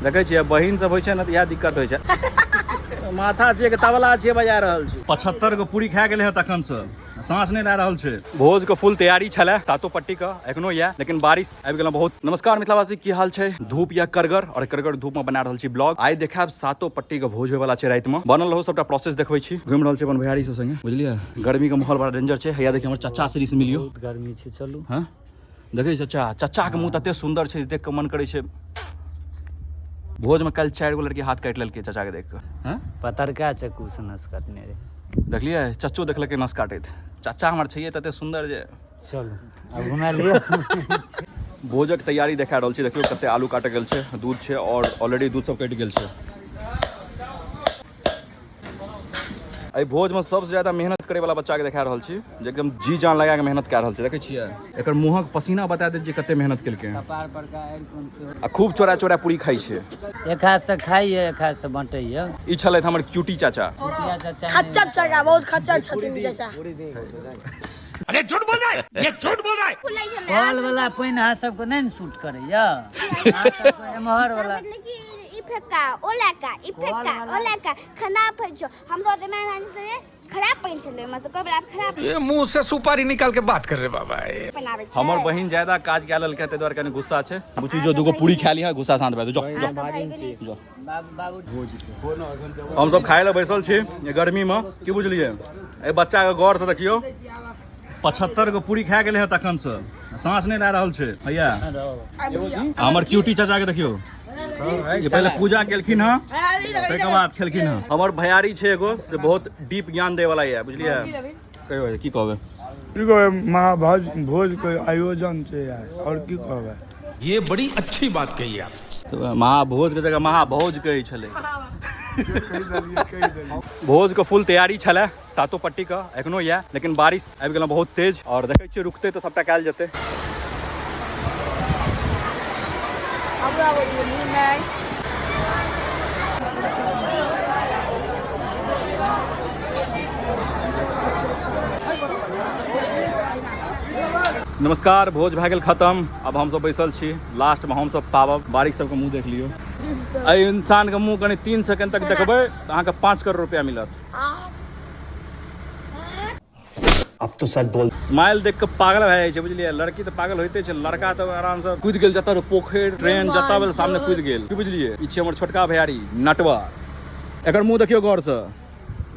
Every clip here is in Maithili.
देखै छियै बहिन सब होइ छै ने तऽ इएह दिक्कत होइ छै। माथा छियै कि तबला छियै बजा रहल छी। 75 गो पूरी खा गेलै हँ तखन से साँस नहि लए रहल छै। भोज के फुल तैयारी छलै सातो पट्टी के एखनो यऽ, लेकिन बारिश आबि गेल बहुत। नमस्कार मिथिलावासी, की हाल छै? धूप या करगर और करगर धूप में बना रहल छी ब्लॉग। आइ देखायब सातो पट्टी के भोज होय वाला छै राति में। बनल रहू, सबटा प्रोसेस देखबै छी। घुमि रहल छी अपन भैयारी सब संगे, बुझलियै? गर्मी के माहौल बड़ा डेंजर छै। हैया देखियौ हमर चाचा श्री से मिलियो। बहुत गर्मी छै, चलू। हँ देखै चाचा, चाचा के मुँह तते सुंदर छै, देख के मन करै छै। भोज में काल्हि 4 गो लड़की हाथ काटि लेलकै चाचा के देख के। हँ पतरका चक्कू से नस काटने रहे। देखलियै चचो देखलकै नस काटैत। चाचा हमर छैहे तते सुंदर जे चलू आब घुमा लिअ। भोजक तैयारी देखा रहल छी। देखियौ कते आलू काटल गेल छै, दूध छै और ऑलरेडी दूध सब कटि गेल छै। एहि भोज में सबसे ज्यादा मेहनत करे वाला बच्चा के देखा रहल छी, जे एकदम जी जान लगा के मेहनत कए रहल छै। देखै छियै एकर मुंहक पसीना बता देत जे कते मेहनत केलकै। कपार पर का आरि कोन से आ खूब चोरा चोरा पूरी खाइ छै। एक हाथ से खाइए, एक हाथ से बंटैए। ई छलथि हमर क्यूटी चाचा। चुटिया चाचा खच्चर चाचा, बहुत खच्चर छथिन चाचा। अरे झूठ बोल रहा है, ये झूठ बोल रहा है। कल वाला पानि अहाँ सबके नहि ने सूट करैया, अहाँ सबके एम्हर वाला। मतलब कि ई फेक्का ओ लड़का, ई फेक्का ओ लड़का खराब होइ छौ। हमरो तऽ माय से खराब पानि छलै, हमरा सबके बड़ा खराब। ये मुंह से सुपारी निकाल के बात कर रहे बाबा। पानि आबै छै। हमर बहिन ज्यादा काज कए लेलकै, ताहि दुआरे कनि गुस्सा छै। बुची जो दूगो पूरी खा लिहऽ, गुस्सा शांत भए जेतौ। जो जो जो। बाबू हम सब खाय लए बैसल छी गर्मी में, की बुझलियै? एहि बच्चा के गौर से देखियौ, 75 गो पूरी खा गेलै हँ तखन से साँस नहि लए रहल छै। भैया हमर क्यूटी चाचा के देखियौ, ये पहले पूजा केलखिन हँ, ताहिके बाद खेलखिन हँ। हमर भैयारी छै एगो, से बहुत डीप ज्ञान दै वाला यऽ, बुझलियै? कहियो की कहबै? की कहबै, महाभोज भोज के आयोजन छै यार, और की कहबै। ये बड़ी अच्छी बात कही आप। तऽ महाभोज के जगह महाभोज कहै छलै। भोज के फुल तैयारी छलै सातो पट्टी के, एखनो यऽ, लेकिन बारिश आबि गेल बहुत तेज और देखै छियै रुकतै तऽ सबटा कयल जेतै। नमस्कार, भोज भए गेल खत्म। अब हमसब बैसल छी, लास्ट में हमसब पाबब। बारिश सबके मुँह देख लियौ। एहि इंसान के मुँह कनि 3 सेकंड तक देखबै तऽ अहाँके 5 करोड़ रुपया मिलत। अब तो सच बोल। स्माइल देख के पागल भए जाइ छै, बुझलियै? लड़की तऽ पागल होइते छै, लड़का तऽ आराम से कूदि गेल जतऽ पोखरि ट्रेन जतऽ भेल सामने कूदि गेल, की बुझलियै? ई छै हमर छोटका भैयारी नटवर। एकर मुँह देखियौ गौर से,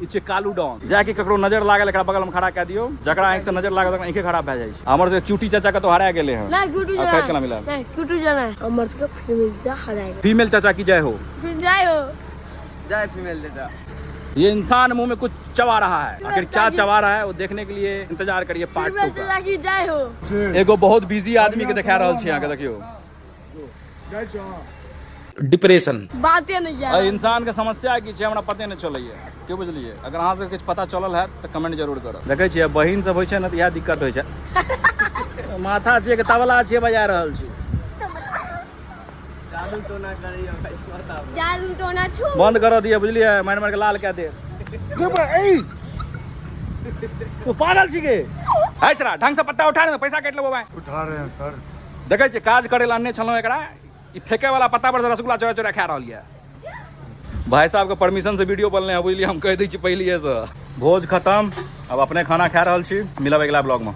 ई छै कालू डॉन। जाके ककरो नजर लागल एकरा बगल में खड़ा कए दियौ, जकरा आँखि से नजर लागल तकरा आँखे खराब भए जाइ छै। हमर सबके क्यूटी चाचा कतौ हरा गेलै हँ। नहीं, क्यूटी आ, चाचा फेर केना मिलल? नहीं, क्यूटी चाचा नहीं। हमर सबके फीमेल चाचा हरा गेल। फीमेल चाचा की जय हो। फिर जय हो। जय फीमेल चाचा। ये इंसान मुंह में कुछ चबा रहा है, आखिर क्या की- चबा रहा है वो देखने के लिए इंतजार करिए पार्ट फीमेल 2 का। चाचा की जय हो। एगो बहुत बिजी आदमी के देखा रहल छी अहाँके, देखियौ। डिप्रेशन बाते नहीं किया। एहि इंसान के समस्या की छै हमरा पते नहि चलैया, की बुझलियै? अगर अहाँ सबके किछु पता चलल हैत तऽ कमेंट जरूर करब। देखै छियै बहिन सब होइ छै ने तऽ इएह दिक्कत होइ छै। माथा छियै कि तबला छियै बजा रहल छी। जादू टोना छू बंद कर दिअ, बुझलियै? मारि मारि के लाल कए देत। तू पागल छी गे? है छरा, ढंग से पत्ता उठा ने, पैसा काटि लेबो भाई। उठा रहे हैं सर। देखै छियै काज करै लए अनने छलहुँ एकरा, ई फेंके वाला पत्ता पर से रसगुल्ला चोरा चोरा खा रहल यऽ। भाई साहब के परमिशन से वीडियो बनले हैं, बुझलियै? हम कहि दै छी पहिलिए से। भोज खत्म, अब अपने खाना खा रहल छी। मिलब अगिला ब्लॉग में।